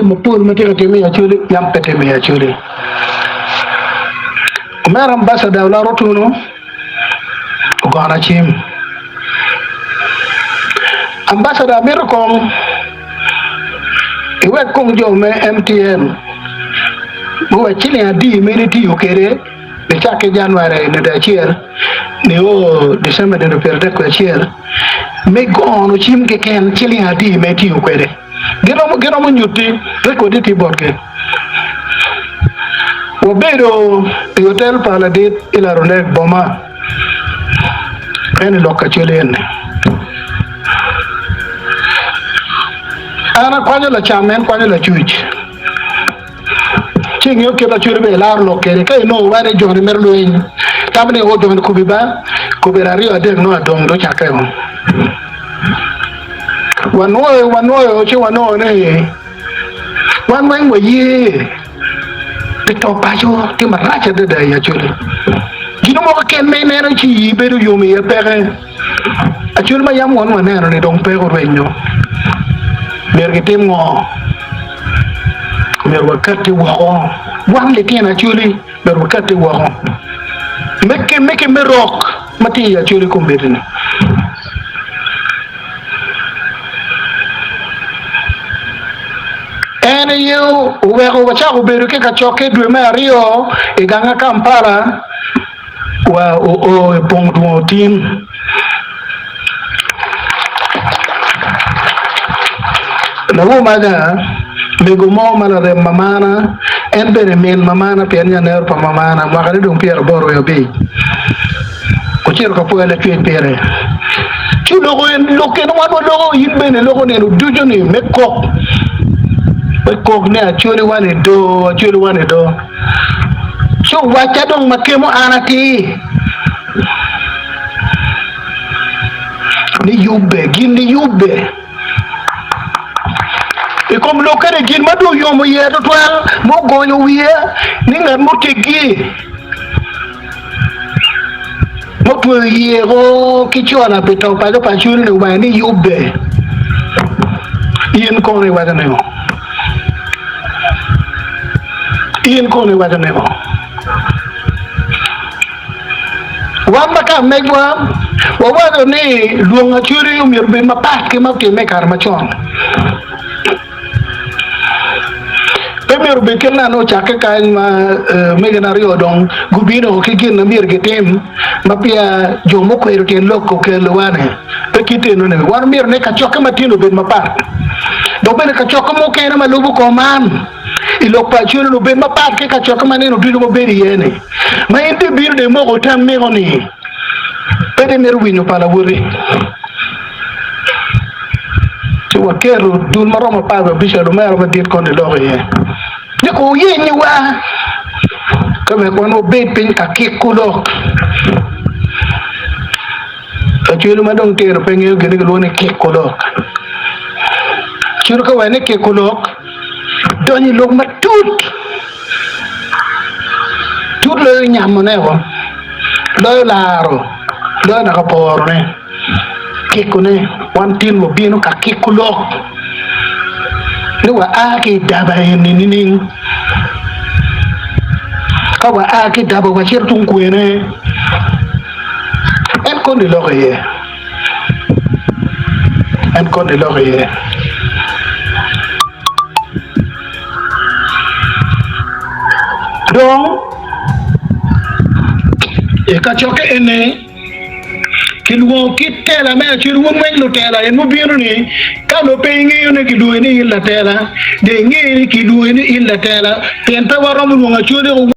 Jami mapol ma tye ka timme i Acholi yam pe timme i Acholi. Omera Ambassador Olaro Otuno ogona cim. Ambassador amito kong iwek kong jo me MTN guwac ciling adi ma in itiyo kwede nicakke January nino acel nio December nino 31 me gono cim keken ciling adi ma itiyo kwede. Giromo giromo nyutti rekodi tye botgi. Wabedo i otel pa ladit i Larolek boma en i lok kacel eni. An akwanyo lacam en kwanyo lacuc. Ci ingeyo kit ma cwiny bene laro lok kwede. Ka inongo wa ni joni mito lweny, tam ni o joni kobi ba, kobedo aryo adek nongo adong dong ocakke o. Wanwoyo wanwoyo ci wanongo ni wan weng waye pi to paco tye marac adada i Acholi. Gin mo keken ma ineno ci iyi bedo yom iye peke. Acholi ma yam wan waneno-ni dong peke orwenyo. Myero gitim ngo? Myero wakatti woko. Wan litino Acholi myero wakatti woko me kemme ki me rok ma tye i Acholi kombeddi-ni. En aye oweko wacako bedo ki kacokke dwe me aryo i ganga Kampala wa oo i pong dwongo tin. Lawomaga, mego mo ma larem mamana, en bene min mamana pien nyanero pa mamana, mwakane dong pyeraboro wiye abic, ocito ka pwoyo Lacwec pire. Ci oloko en lok kene wan waloko, in bene iloko nino ducu ni me kok, me kok ni Acholi wan i do, Acholi wan i do. Ci owacca dong ma kemo an atir ni yubbe, gin niyubbe i kom lokke-ni, gin ma dong oyomo iye twatwal ma ogonyo wiye ni ngat muteggi ma otweyo yeko ki cola pi to paco pa Acholi-ni owaco ni yubbe. In kono iwaco ningo? In kono iwaco ningo? Wan ma ka megwa wawaco ni lwongo Acholi omyero obed mapat ki ma otimme i kare macon. Pe myero obed kit nano ocakke kany ma omegina aryo dong gubino ki gin ma myero gitim ma peya jo mukwero tyen lok okelowa-ni. Pe kit enoni. Wan omyero ni kacokke matino obed mapat dok bene kacokke mukene ma lubo kor man i lok pa Acholi-ni obed mapat ki kacokke ma nino ducu wabedo iye-ni. Ma in dong ibino dong imoko tam miko ni pe dong imito winyo pa lawoti. Ci waketo dul ma romo 15 lumera madit koni lok iye ni wuyenyiwa ka wek wan wabed piny ka kiko lok. Lacwelo ma dong tino pe ngeyo gin ma kilwongo ni kiko lok. Cwalo ka wene ni kiko lok, donyo i lok matut, tut loyo nyamone o, loyo laro, loyo naka porone, kikone. Wan tin wabino ka kiko lok ni waa ki i daba eni nining? Ka waa ki i daba wacito tung kwene? En kono iloko iye. En kono iloko iye. Dong, i kacokke eni, kilwongo kit tela me acel, wun weng lutela en mubino ni, ka nongo pe ingeyo ni kilwongi ni in latela, dong inge ni kilwongi ni in latela, pien pe waromo lwongo acoli.